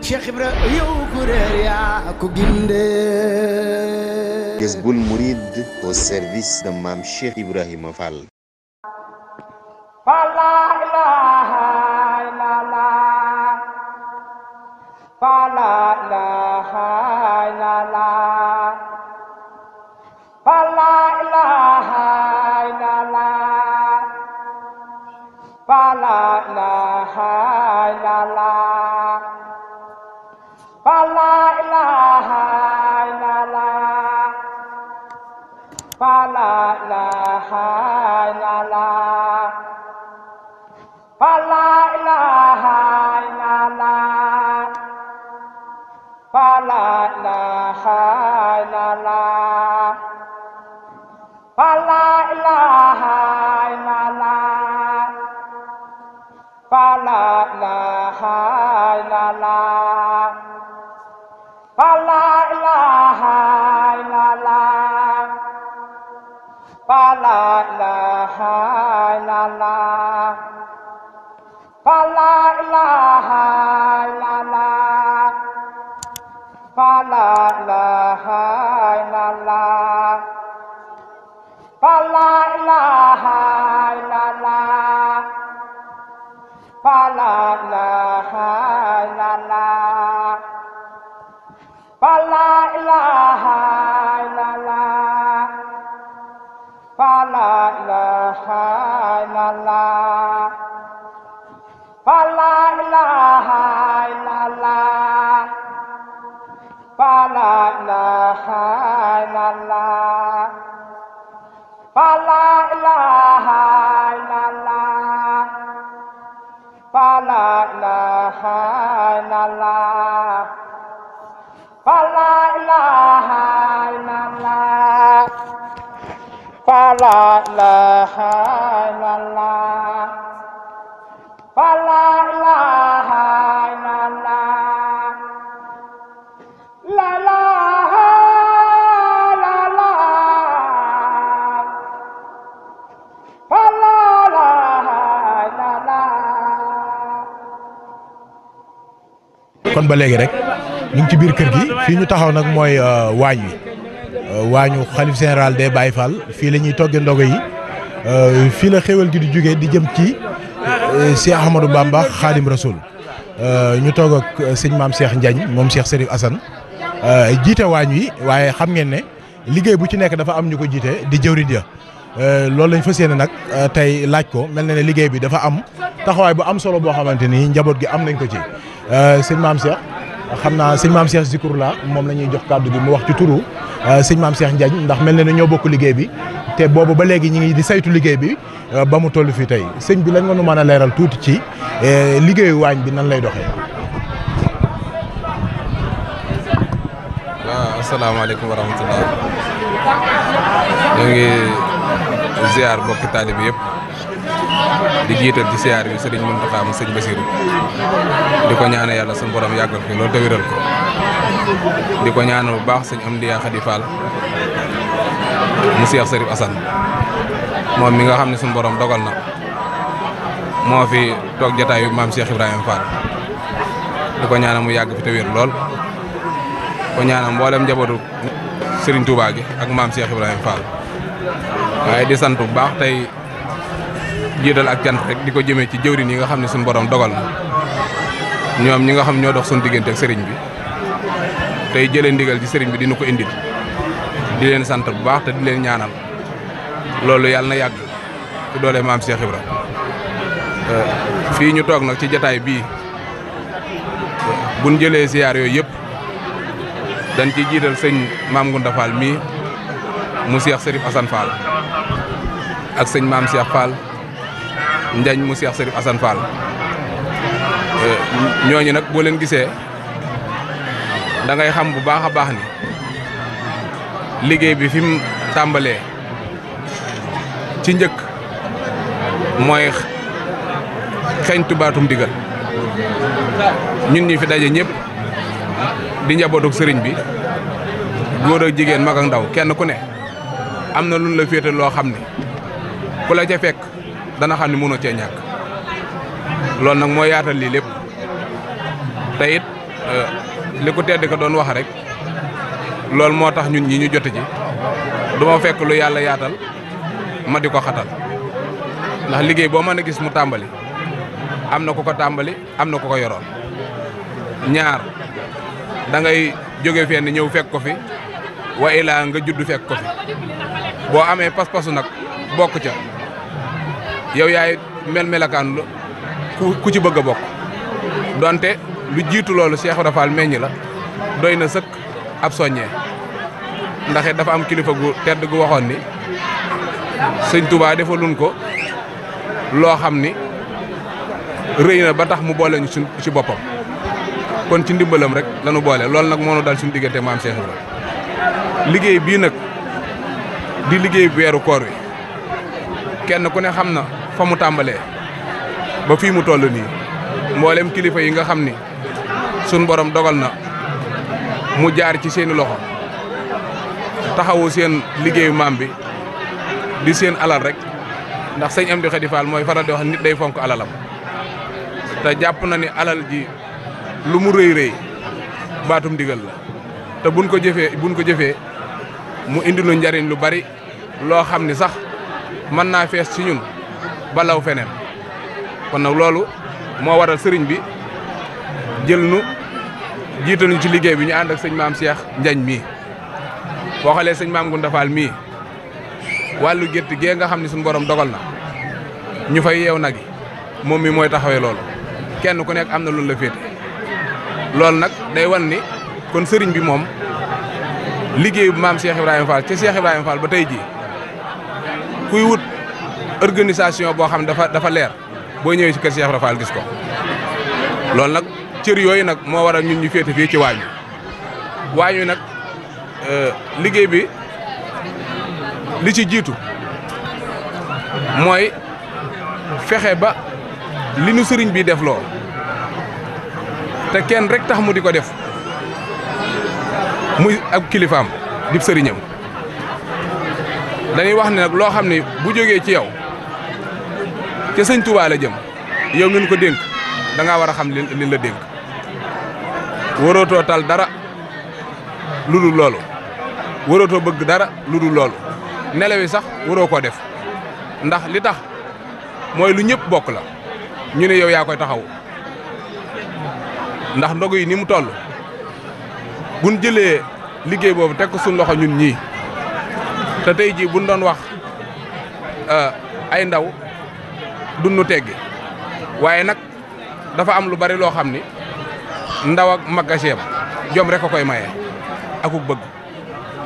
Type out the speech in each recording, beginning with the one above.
Cheikh Ibra yow ku réer yaa ko ginde. Jazboul Mouride au service de Mame Cheikh Ibrahima Fall. La ilaha illallah, la ilaha illallah, la ilaha illallah, la ilaha illallah, la ilaha illallah, la ilaha illallah. La ilaha illallah, la ilaha illallah, la ilaha illallah, la ilaha illallah, la ilaha illallah, la ilaha illallah. La ilaha illallah, la ilaha illallah, la ilaha illallah, la ilaha illallah, la ilaha illallah, la ilaha illallah. La ilaha illallah, la ilaha illallah, la ilaha illallah, la ilaha illallah, la ilaha illallah, la ilaha illallah. La ilaha illallah, la ilaha illallah, la ilaha illallah. kon ba léegi rek ñu ngi ci biir kër gi fii ñu taxaw nag mooy waañ wi waañu xalif général des Baye Fall fii la ñuy toggee ndogo yi fii la xéwal gi di jógee di jëm ci Cheikh Ahmadou Bamba Khadim Rasoul ñu toog ak sëñ maam Cheikh Ndiagne moom Cheikh Serif Assane jiite waañ wi waaye xam ngeen ne liggéey bu ci nekk dafa am ñu ko jiite di jëwriñ ya loolu lañ fas yéene nag tey laaj ko mel na ne liggéey bi dafa am taxawaay bu am solo boo xamante ni njaboot gi am nañ ko ci sëñ maam Cheikh xam naa sëñ maam Cheikh Zikroullah moom la ñuy jox kàddu gi mu wax ci turu sëñ maam Cheikh Ndiagne ndax mel na ne ñoo bokk liggéey bi te boobu ba léegi ñi ngi di saytu liggéey bi ba mu toll fii tey sëñ bi lan nga nu mën a leeral tuuti ci liggéeyu waañ bi nan lay doxee. waaw asalaamaaleykum wa rahmatulah ñoo ngi ziar bokki taalibe yëpp di jiital ci ziar bi sëriñ Mountakha mu sëñ Bassirou di ko ñaanal yàlla suñu borom yàggal ko loolu te wéral ko di ko ñaanal bu baax sëñ Amdi Khady Fall mu Cheikh Serif Assane moom mi nga xam ne suñu borom dogal na moo fi toog jataayu maam Cheikh Ibrahima Fall di ko ñaanal mu yàgg fi te wér lool ko ñaanal mboolem njabootu Serigne Touba gi ak maam Cheikh Ibrahima Fall waaye di sant bu baax tey jiital ak cant rek di ko jëmee ci jëwriñ yi nga xam ne suñu borom dogal na ñoom ñi nga xam ñoo dox suñu diggante ak Serigne bi tey jëlee ndigal ci Serigne bi dina ko indil di leen sant bu baax te di leen ñaanal loolu yàlla na yàgg ci doole maam Cheikh Ibra fii ñu toog nag ci jataay bii buñ jëlee siyaar yooyu yëpp dañ ci jiital sëñ maam Ngunda Fall mii mu Cheikh Serif Assane Fall ak sëñ maam Cheikh Fall Njañ mu Cheikh Serif Assane Fall ñooñu nag boo leen gisee da ngay xam bu baax a baax ni liggéey bi fi mu tàmbalee ci njëkk mooy xeeñtu baatum digal ñun ñi fi daje ñëpp di njabootuk sëriñ bi góor ak jigéen mag ak ndaw kenn ku ne am na lu la féete loo xam ne ku la ca fekk dana xam ne mënoo cee ñàkk loolu nag moo yaatal lii lépp te it li ko tedd ka doon wax rek loolu moo tax ñun ñi ñu jote ci du ma fekk lu yàlla yaatal ma di ko xatal ndax liggéey boo mën a gis mu tàmbali am na ku ko tàmbali am na ku ko yoroon ñaar da ngay jóge fenn ñëw fekk ko fi wa ilaa nga judd fekk ko fi boo amee pas-pasu nag bokk ca yow yaay mel-melakaan ku ci bëgg a bokk donte lu jiitu loolu Cheikh Ibra Fall meññ la doy na sëkk ab soññee ndax it dafa am kilifa gu tedd gu waxoon ni sëñ Touba defalun ko loo xam ni rëy na ba tax mu boole ñu ci boppam kon ci ndimbalam rek lañu boole loolu nag moo nu dal suñu diggante maam Cheikh Ibra liggéey bii nag di liggéey weeru koor wi kenn ku ne xam na fa mu tàmbalee ba fii mu toll nii mboolem kilifa yi nga xam ni suñ borom dogal na mu jaar ci seeni loxo taxawu seen liggéeyu maam bi di seen alal rek ndax sëñ Amdi Khady Fall mooy faral di wax nit day fonk alalam te jàpp na ni alal ji lu mu rëy rëy baatum digal la te buñ ko jëfee mu indi lu njariñ lu bari loo xam ni sax mën naa fees ci ñun balaw feneen kon nag loolu moo waral sëriñ bi jël nu jiitaluñ ci liggéey bi ñu ànd ak sëñ maam Cheikh Njañ mii boo xoolee sëñ maam Gunda Fall mii wàllu gétt gee nga xam ne suñu borom dogal na ñu fay yeew nag yi moom mi mooy taxawee loolu kenn ku nekk am na lu la féete loolu nag day wan ni kon sëriñ bi moom liggéey bu maam Cheikh Ibrahima Fall ca Cheikh Ibrahima Fall ba tey jii kuy wut organisation boo xam ne dafa leer boo ñëwee ci kër Cheikh Ibrahima Fall gis ko loolu nag cër yooyu nag moo waral ñun ñu féete fii ci waañu nag liggéey bi li ci jiitu mooy fexe ba li nu sëriñ bi def loo te kenn rek tax mu di ko def muy ab kilifaam di sëriñam dañuy wax ne nag loo xam ne bu jógee ci yow te sëñ Touba la jëm yow ngeen ko dénk da ngaa war a xam li la dénk warootoo tal dara lu dul loolu warootoo bëgg dara lu dul loolu nelawi sax waroo koo def ndax li tax mooy lu ñëpp bokk la ñu ne yow yaa koy taxaw ndax ndogu yi ni mu toll buñ jëlee liggéey boobu teg ko suñ loxo ñun ñii te tey jii buñ doon wax ay ndaw dunnu teggi waaye nag dafa am lu bari loo xam ni ndaw ak magaseem jom rek a koy maye akuk bëgg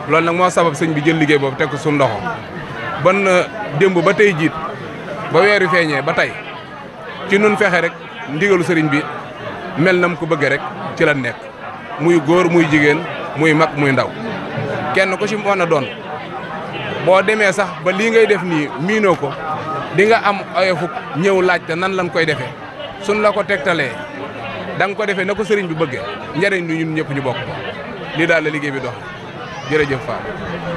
loolu nag moo sabab sëñ bi jël liggéey boobu teg ko suñ loxo ban démb ba tey jiit ba weeru feeñee ba tey ci nun fexe rek ndigalu sëriñ bi mel na mu ko bëggee rek ci la nekk muy góor muy jigéen muy mag muy ndaw kenn ku ci mën a doon boo demee sax ba lii ngay def nii miinoo ko di nga am oyofu ñëw laajte nan lañ koy defee suñ la ko tegtalee da nga ko defee na ko sëriñ bi bëggee njëriñ lu ñun ñëpp ñu bokk ko lii daal la liggéey bi dox jërëjëf Fall.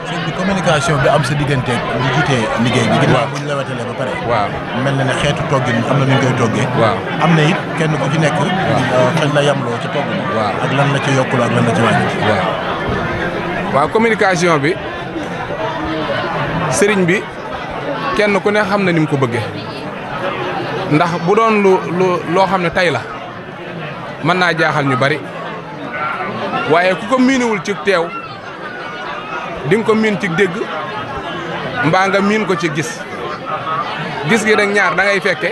sëñ bi communication bi am sa diggante ñu jiitee liggéey bi. ginnaaw bu ñu la wetalee ba pare. waaw mel na ne xeetu toggin am na nu ñu koy toggee. waaw am na it kenn ku ci nekk. xel la yamloo ci togg bi. waaw ak lan la ci yokkuloo ak lan la ci wàññi. waaw communication bi sëriñ bi kenn ku ne xam na ni mu ko bëggee ndax bu doon loo xam ne tey la mën naa jaaxal ñu bari waaye ku ko miiniwul ci teew di nga ko miin ci dégg mbaa nga miin ko ci gis gi nag ñaar da ngay fekke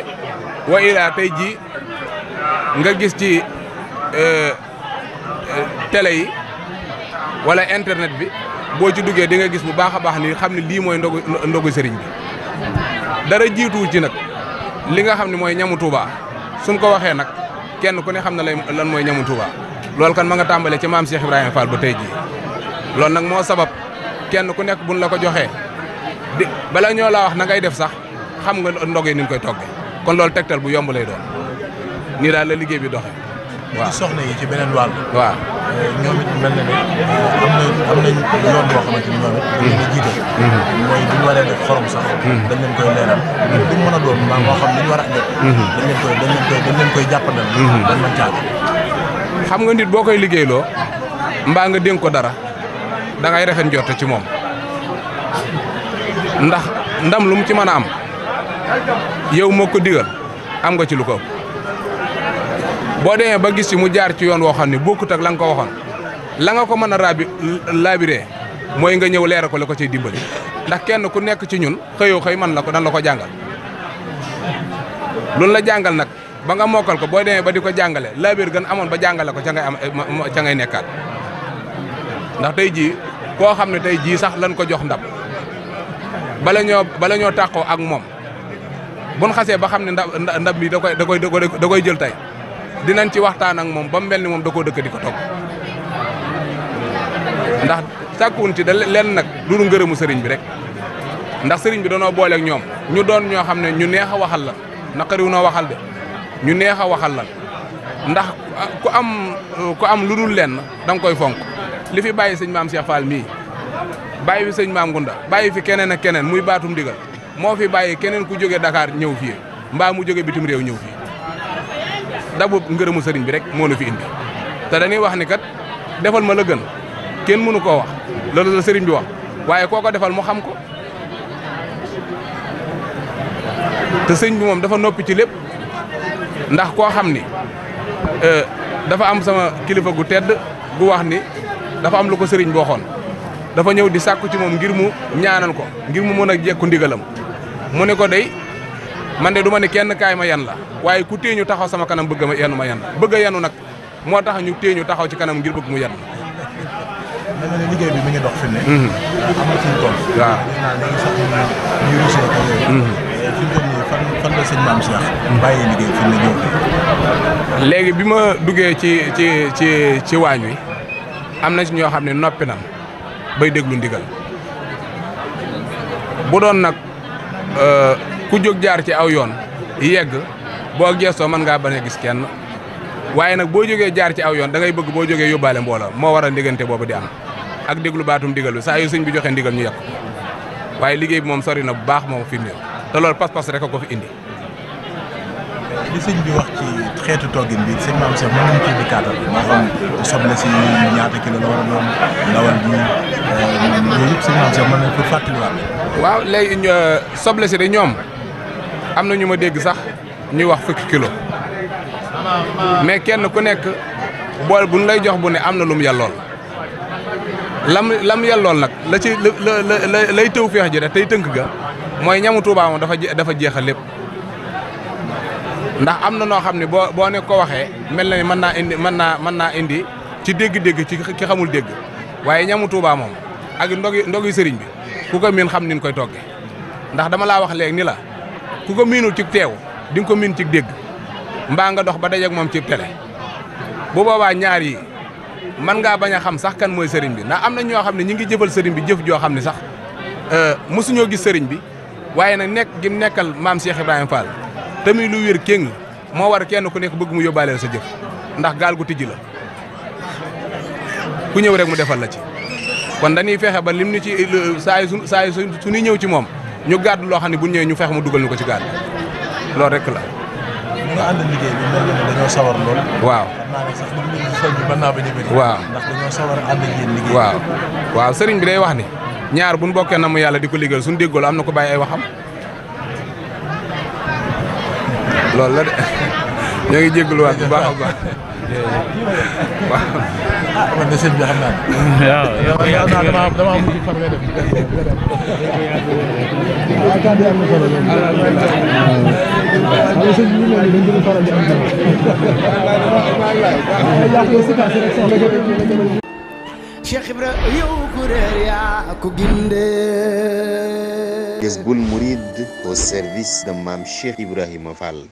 wa ilaa tey jii nga gis ci télé yi wala internet bi boo ci duggee di nga gis bu baax a baax ni xam ne lii mooy ndogu sëriñ bi dara jiituwu ci nag li nga xam ne mooy ñamu Touba suñ ko waxee nag kenn ku ne xam na lan mooy ñamu Touba loolu kan ma nga tàmbalee ci maam Cheikh Ibrahima Fall ba tey jii loolu nag moo sabab kenn ku nekk buñ la ko joxee di bala ñoo laa wax na ngay def sax xam nga ndog yi ni ñu koy toggee kon loolu tegtal bu yomb lay doon nii daal la liggéey bi doxee. waaw ci soxna yi ci beneen wàll. waaw ñoom it mel na ne am nañ yoon boo xamante ni ñoom it. dañ leen di jiital. mooy bu ñu waree def xorom sax. dañ leen koy leeral. duñ mën a doon moo xam li ñu war a def. dañ leen koy jàppandal. dañ mën caa xam nga nit boo koy liggéeyloo mbaa nga dénk ko dara da ngay rafet njort ci moom ndax ndam lu mu ci mën a am yow moo ko digal am nga ci lu ko boo demee ba gis ci mu jaar ci yoon woo xam ne bokkut ak la nga ko waxoon la nga ko mën a laabiree mooy nga ñëw leeral ko la ko ciy dimbali ndax kenn ku nekk ci ñun xëyoo xëy man la ko dan la ko jàngal loolu la jàngal nag ba nga mokkal ko boo demee ba di ko jàngale laabir gën amoon ba jàngale ko ca ngay nekkaat ndax tey jii koo xam ne tey jii sax lañ ko jox ndam bala ñoo tàqoo ak moom buñ xasee ba xam ne ndab bi da koy jël tey dinañ ci waxtaan ak moom ba mu mel ni moom da koo dëkk di ko topp ndax sàkkuwun ci da leen nag lu dul ngërëmu sëriñ bi rek ndax sëriñ bi danoo booleeg ñoom ñu doon ñoo xam ne ñu neex a waxal la naqariw noo waxal de ñu neex a waxal la ndax ku am lu dul lenn da nga koy fonk li fi bàyyi sëñ maam Cheikh Fall mii bàyyi fi sëñ maam Ngunda bàyyi fi keneen ak keneen muy baatum digal moo fi bàyyi keneen ku jógee Dakar ñëw fii mbaa mu jógee bitim réew ñëw fii dabu ngërëmu sëriñ bi rek moo la fi indi te dañuy wax ni kat defal ma la gën kenn mënu koo wax loolu la sëriñ bi wax waaye koo ko defal mu xam ko te sëriñ bi moom dafa noppi ci lépp ndax koo xam ni dafa am sama kilifa gu tedd gu wax ni dafa am lu ko sëriñ bi waxoon dafa ñëw di sàkku ci moom ngir mu ñaanal ko ngir mu mën a jekku ndigalam mu ne ko day man de du ma ne kenn kaay ma yan la waaye ku téeñu taxaw sama kanam bëgg ma yanu ma yan la bëgg a yanu nag moo tax ñu téeñu taxaw ci kanam ngir bëgg mu yan mel na ne liggéey bi mi ngi dox fi mu ne. am na suñu tool. waaw léegi sax ñu rusee ko yooyu. fi mu toll nii fan la sëñ Maam Cheikh bàyyee liggéey fi mu ne ñëw. léegi bi ma duggee ci waañ wi am na ci ñoo xam ne noppi nan bay déglu ndigal bu doon nag ku jóg jaar ci aw yoon yegg boo geesoo mën ngaa bañ a gis kenn waaye nag boo jógee jaar ci aw yoon da ngay bëgg boo jógee yóbbaale mbooloo moo waral diggante boobu di am ak déglu baatum ndigal bi saa yu sëñ bi joxe ndigal ñu yekk waaye liggéey bi moom sori na bu baax moom fi mu ne te loolu pas-pas rek a ko fi indi. li sëñ bi wax ci xeetu toggin bi sëñ Maam Cheikh mën nañu ciy dikkaatal moo xam soble si ñaata kilo la war a doon ndawal bi yooyu yëpp sëñ Maam Cheikh mën nañu ko fàttaliwaat. waaw léegi soble si de ñoom am na ñu ma dégg sax ñuy wax fukki kilo mais kenn ku nekk bool buñ lay jox bu ne am na lum yellool lam yellool nag la ci lay tëw feex ji rek tey tënk ga mooy ñamu Tuubaa moom dafa jeexal lépp ndax am na noo xam ne boo ne ko waxee mel na ni mën naa indi ci dégg-dégg ci ki xamul dégg waaye ñamu Tuubaa moom ak ndogi sëriñ bi ku ko miin xam ni ñu koy togge ndax dama laa wax léegi ni la ku ko miinul ci teew di nga ko miin ci dégg mbaa nga dox ba dajeeg moom ci télé bu boobaa ñaar yi mën ngaa bañ a xam sax kan mooy sëriñ bi ndax am na ñoo xam ne ñi ngi jëfal sëriñ bi jëf joo xam ne sax mosuñoo gis sëriñ bi waaye nag nekk gi nekkal maam Cheikh Ibrahima Fall te muy lu wér kéng moo war kenn ku nekk bëgg mu yóbbaaleel sa jëf ndax gaal gu tijji la ku ñëw rek mu defal la ci kon dañuy fexe ba lim ni ci saa yu su ñuy ñëw ci moom ñu gàddu loo xam ne bu ñëwee ñu fexe mu dugal ñu ko ci gaal loolu rek la. ñu nga ànd liggéey bi mel na dañoo sawar lool. waaw xam naa ne sax li mu leen soññ mën naa bañ a bëri. waaw ndax dañoo sawar a ànd ak yéen liggéey. waaw sëriñ bi day wax ni ñaar buñ bokkee na mu yàlla di ko liggéeyal suñu déggoo am na ko bàyyi ay waxam loolu la de ñoo ngi jégaluwaat bu baax a baax waaw. man de sëñ bi xam naa ne. waaw dama am fan nga def. Cheikh Ibra yow ku réer yaa ko gindee. Jazboul Mouride au service de Mame Cheikh Ibrahima Fall.